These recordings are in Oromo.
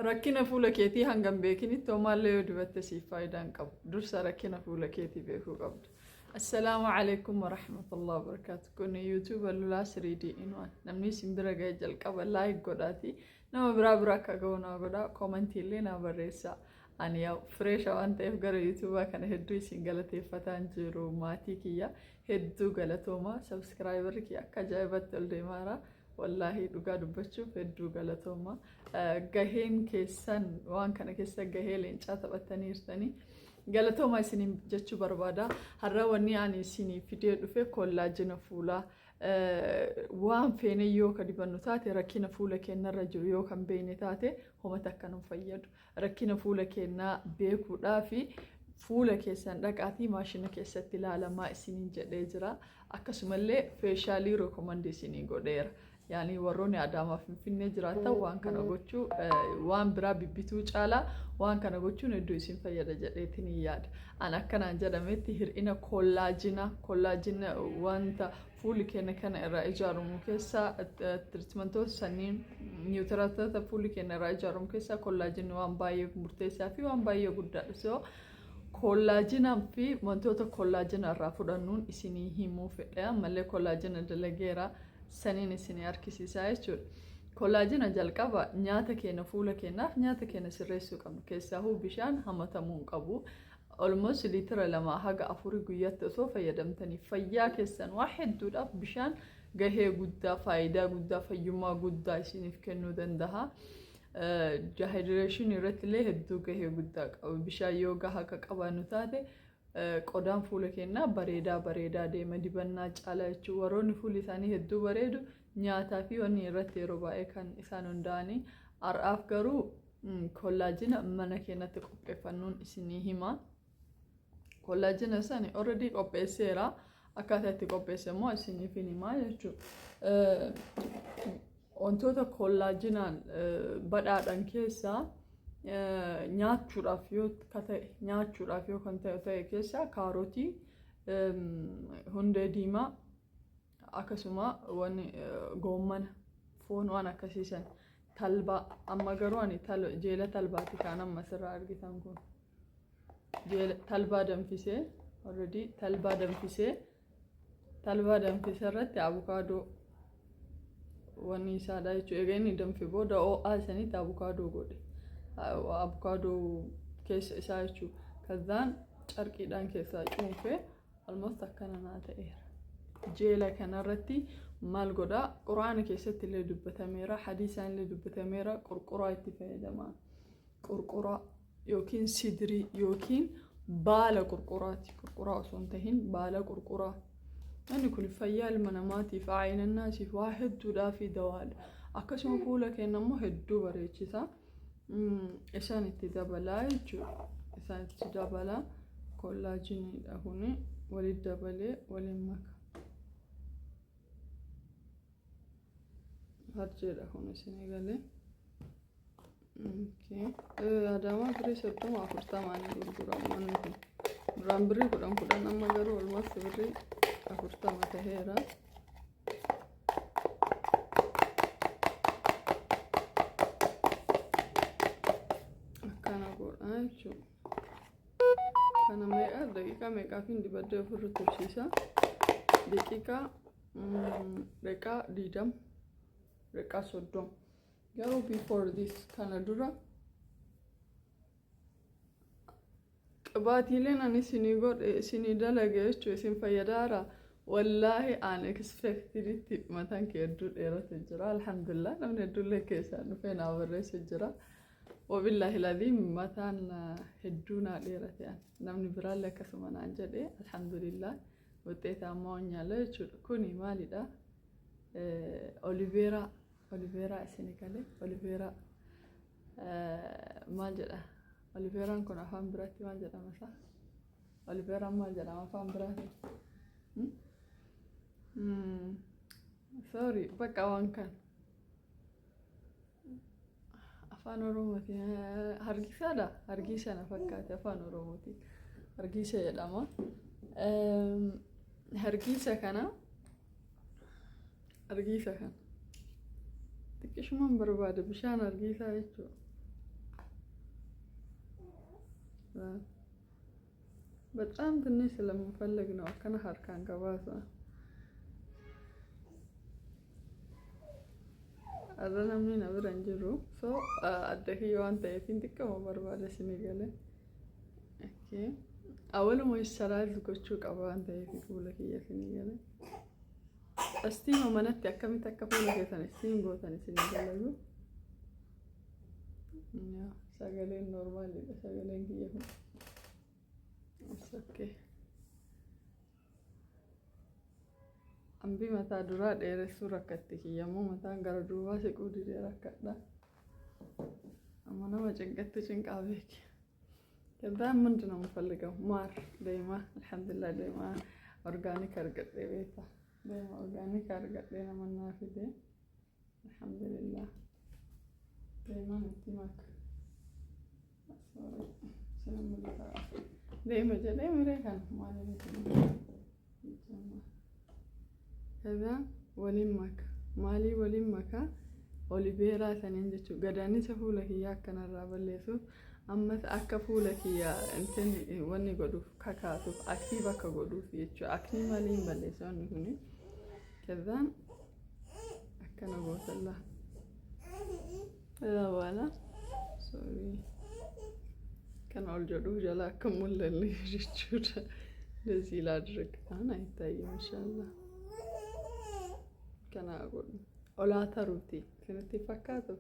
Rakkina fuula keetii hanga hin beekinitti homaallee yoo dibatte siif faayidaa hin qabu. Dursa rakkina fuula keetii beekuu qabda. Assalaamu alaikum warahmatullahi wabarakatuh. Kun YouTube Lulaa 3D in 1. Namni isin bira ga'e jalqaba like godhaati. Nama biraa bira akka ga'u naa godhaa. Koomantii illee naa barreessaa. Ani yaa fireesha waan ta'eef gara YouTube kana hedduu isin galateeffataan jiru maatii kiyya. Hedduu galatooma. Subscriber kiyya akka ajaa'ibatti ol deemaara. Wallaahi dhugaa dubbachuuf hedduu galatooma. Gaheen keessan waan kana keessa gahee leencaa taphattaniirtanii. Galatooma isiniin jechuu barbaada. Har'a wanni ani isinii fidee dhufe kollaajina fuulaa. Waan feene yoo ka dibannu taate rakkina fuula keenyarra jiru yoo kan beekne taate homa takka nu fayyadu. Rakkina fuula keenyaa beekuudhaa fi fuula keessan dhaqaatii maashina keessatti ilaalamaa isiniin jedhee jira. Akkasumallee feeshaalii reekomandi isinii godheera. Yaani warroonni Adaamaa Finfinnee jiraatan waan kana gochuu waan biraa bibbituu caalaa waan kana gochuun hedduu isin fayyada jedheetiin hin yaada. An akkanaan jedhametti hir'ina kollaajina kollaajina wanta fuulli keenya kana irraa ijaaramu keessaa tiriitmentoota sanniin niwutiraatota fuulli keenya irraa ijaaramu keessaa kollaajinni waan baay'ee murteessaa fi waan baay'ee guddaadha. So kollaajinaa fi wantoota kollaajina irraa fudhannuun isinii himuu fedhe ammallee kollaajina dalageera saniin isinii harkisiisaa jechuudha. Kollaajina jalqaba nyaata keenya fuula keenyaaf nyaata keenya sirreessuu qabna. Keessaahuu bishaan hamatamuu hin qabu. Almost liitira 2 haga afurii guyyaatti osoo fayyadamtanii fayyaa keessan waa hedduudhaaf bishaan gahee guddaa faayidaa guddaa fayyummaa guddaa isiniif kennuu danda'a. Dehydration irratti illee hedduu gahee guddaa qaba. Bishaan yoo gahaa akka qabaannu taate qodaan fuula keenyaa bareedaa bareedaa deema dibannaa caalaa jechuudha. Warroonni fuulli isaanii hedduu bareedu nyaataa fi wanni irratti yeroo baay'ee kan isaan hundaa'anii. Har'aaf garuu kollaajina mana keenyatti qopheeffannuun isinii hima. Kollaajina sani already qopheesseera. Akkaataa itti qopheesse immoo isiniif hin himaa jechuudha. Wantoota kollaajinaan badhaadhan keessaa nyaachuudhaaf yoo ka ta'e nyaachuudhaaf yoo kan ta'e ta'e keessaa kaarotii, hundee diimaa, akkasuma wanni goommana, foon waan akkasiisan, talbaa. Amma garuu ani jeela talbaati kaan amma asirraa argitan kun jeela talbaa danfisee already talbaa danfisee talbaa danfisee irratti abukaadoo wanni isaadha jechuudha. Egaa inni danfe booda ho'aa isanitti abukaadoo godhe abukaadoo keessa isaa jechuudha. Kazaan carqiidhaan keessaa cuunfee almost akkana naa ta'eera. Jeela kanarratti maal godhaa? Quraana keessatti illee dubbatameera, hadiisaan illee dubbatameera, qurquraa itti fayyadamaa. Qurquraa yookiin sidirii yookiin baala qurquraati. Qurquraa osoo hin tahin baala qurquraa. Inni kun fayyaa ilma namaatiif, aayinannaasiif, waa hedduudhaaf dawaadha. Akkasuma fuula keenya immoo hedduu bareechisa. Isaan itti dabalaa jechuudha. Isaan itti dabalaa kollaajiniidha kuni walitti dabalee waliin maka. Harjeedha kun isin eegalee. Adaamaa birrii 30 40 ni gurgurama manni kun. Duraan birrii 10 10 amma garuu almost birrii 40 taheera. Akkana godha jechuudha. Kana meeqa daqiiqaa meeqaaf hin dibadde ofirra tursiisa. Daqiiqaa daqiiqaa 20 daqiiqaa 30. Garuu before this kana dura Qibaatiileen ani isinii godhe isinii dalage jechuun isin fayyadaara. Wallaahi aan expecteditti mataan kee hedduu dheerate jira. Alhamdulillah namni hedduullee keessaan dhufee naa barreesse jira. Wabillaahi laziim mataan hedduu naa dheerate an. Namni biraallee akkasuma naan jedhe alhamdulillah. Wuxeetaa nyaala jechuudha. Kuni maalidha? Oliveeraa. Oliveeraa isinii galee oliveeraa. Maal jedha oliveeraan kun afaan biraatti maal jedhama isaa? Oliveeraan maal jedhama afaan biraatiin? Sorry, bakka waan kan afaan Oromootiin hargisaadha, hargiisa na fakkaate, afaan Oromootiin hargiisa jedhama. Hargiisa kana, hargiisa kana xiqqishumaan barbaada, bishaan hargiisaa jechuudha. በጣም ትንሽ ስለምፈልግ ነው akkana harkaan gabaasa. Har'a namni na bira hin jiru. So adda kiyya waan ta'eef xiqqoo barbaada isinii galee. Awwaala moisturize gochuu qaba waan ta'eef fuula kiyya isinii galee. Steam manatti akkamitti akka fuula keessan steam gootan isinii galagu. Sagaleen normaliidha sagaleen kiyya kun. Okay. Hambi mataa duraa dheeressuu rakkatti kiyyammoo mataan gara duubaa siquu didee rakkadha. Amma nama cinqatti cinqaa beeki. ከዛ ምንድን ነው የምፈልገው? ማር deema alhamdulillah deema organic argadhe beekta deema organic argadhe nama naa fide alhamdulillah deemaan itti maka deema jedhee miree kana maaliin ከዛ waliin maka maalii waliin maka aloe vera saniin jechuudha. Gadaannisa fuula kiyyaa akkanarraa balleessuuf, ammas akka fuula kiyyaa intin wanni godhuuf kakaasuuf, active akka godhuuf jechuudha. Acne malee hin balleessa wanni kuni. ከዛን akkana gootalla. ከዛ በኋላ sorry kan ol jedhuuf jala akka mul'anne jechuudha. እንደዚህ ላድርግ። አሁን አይታይም። ኢንሻአላህ kana godhu olaa taruuti isinitti fakkaatu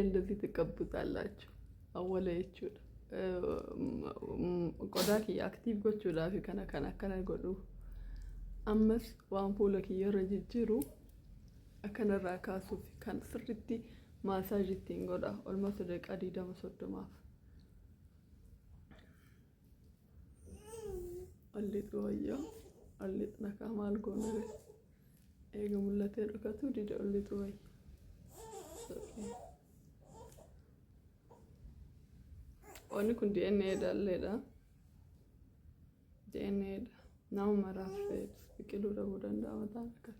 እንደዚህ ትቀቡታላችሁ። Awwala jechuudha. Qodaa kiyya active gochuudhaaf kana kana akkana godhu. Ammas waan fuula kiyya irra jijjiiru akkanarraa kaasuuf kan sirriitti massage ittiin godha. Olmasa daqiiqaa 20 30f. Ol lixu wayyaa ol lixna kaa maal goona eega mul'atee dhokatu dide ol lixu wayya. Wanni kun DNA dhalleedha. DNA dha. Nama maraaf biqiluu dhabuu danda'a mataan akkas.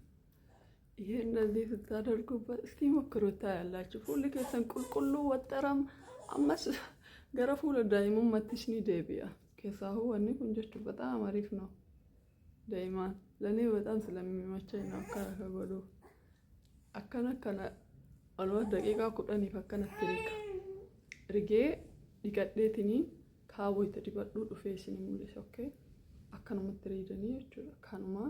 ይሄ እንደዚህ ስታደርጉበት እስቲ ሞክሩት ታያላችሁ። Fuulli keessan qulqulluu waxxaram ammas gara fuula daa'imummaattis ni deebi'a. Keessaahuu wanni kun jechuun በጣም አሪፍ ነው። Daa'imaan ለእኔ በጣም ስለሚመቸኝ ነው akkana ka godhu. Akkana kana olmas daqiiqaa 10f akkanatti riga. Rigee dhiqadheetinii kaawwa itti dibadhuu dhufee isin mul'isa. Okay? Akkanumatti riidanii jechuudha. Kanuma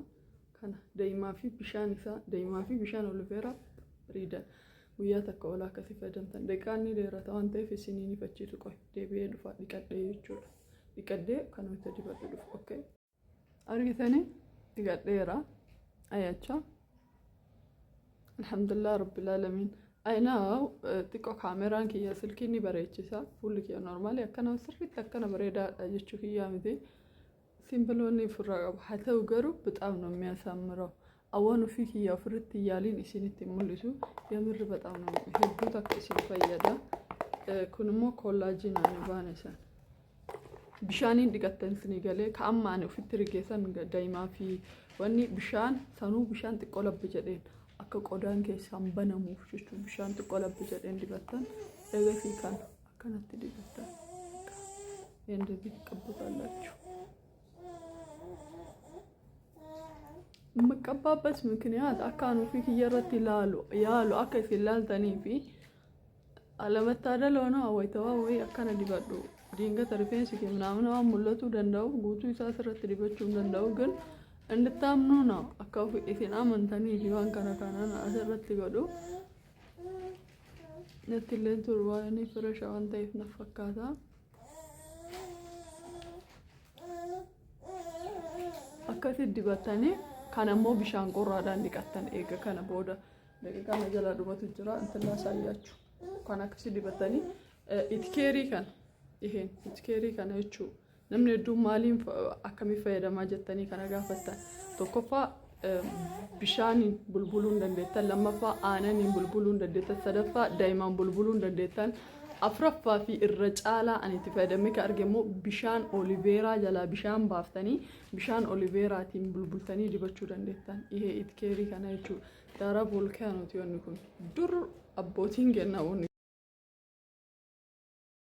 kana daa'imaa fi bishaan isaa daa'imaa fi bishaan aloe vera riidan. Guyyaa takka olaa akkasii fayyadamtan. Daqiiqaan ni dheerata waan ta'eef isiniin ifachiisu qoy deebi'ee dhufa dhiqadhee jechuudha. Dhiqadhee kanuma itti dibadhu dhufu. Okay? Argitanii dhiqadheera. Ayyacha. Alhamdulillah rabbil alamin. Ayinaa xiqqoo kaameraan kiyya silkiin ni bareechisa. Fuulli kiyya normal akkana sirriitti akkana bareedaadha jechuu kiyyaa miti. Simple wanni ofirraa qabu. Haa ta'u garuu በጣም ነው የሚያሳምረው. Awwaan ofii kiyya ofirratti yaaliin isinitti mul'isu የምር በጣም ነው hedduu takka isin fayyada. Kun immoo collagen ani baane san. Bishaaniin dhiqattan isinii galee ka amma ani ofitti rigeessan daa'imaa fi wanni bishaan sanuu bishaan xiqqoo labbi jedheen akka qodaan keessaan banamuuf jechuun bishaan xiqqoo labbi jedheen dibattan eegasii kan akkanatti dibattan እንደዚህ ትቀቡታላችሁ። የምቀባበት ምክንያት akka ani ofii kiyya irratti ilaalu yaalu akka isin ilaaltanii fi አለመታደል ሆኖ wayitawaa wayii akkana dibadhu diingata rifeensi kee ምናምን waan mul'atuu danda'u guutuu isaa asirratti dibachuu hin danda'u ግን እንድታምኑ ነው akka isin amantanii fi waan kana kanaan asirratti godhu natti illee turu waan fresh waan ta'eef na fakkaata. Akkasitti dibattanii kan ammoo bishaan qorraadhaan dhiqattan eega kana booda daqiiqaa na jalaa dhumatu jira እንትን ላሳያችሁ kan akkasi dibattanii itkeerii kana iheen itkeerii kana jechuu namni hedduun maaliin akkamii fayyadamaa jettanii kana gaafattan tokkoffaa bishaaniin bulbuluu hin dandeettan, lammaffaa aananiin bulbuluu hin dandeettan, sadaffaa daa'imaan bulbuluu hin dandeettan, afuraffaa fi irra caalaa ani itti fayyadamee kan arge immoo bishaan aloe vera jalaa bishaan baaftanii bishaan aloe veraatiin bulbultanii dibachuu dandeettan. Ihee itkeerii kana jechuudha. Daaraa volkaanooti wanni kun dur abbootiin kenna wanni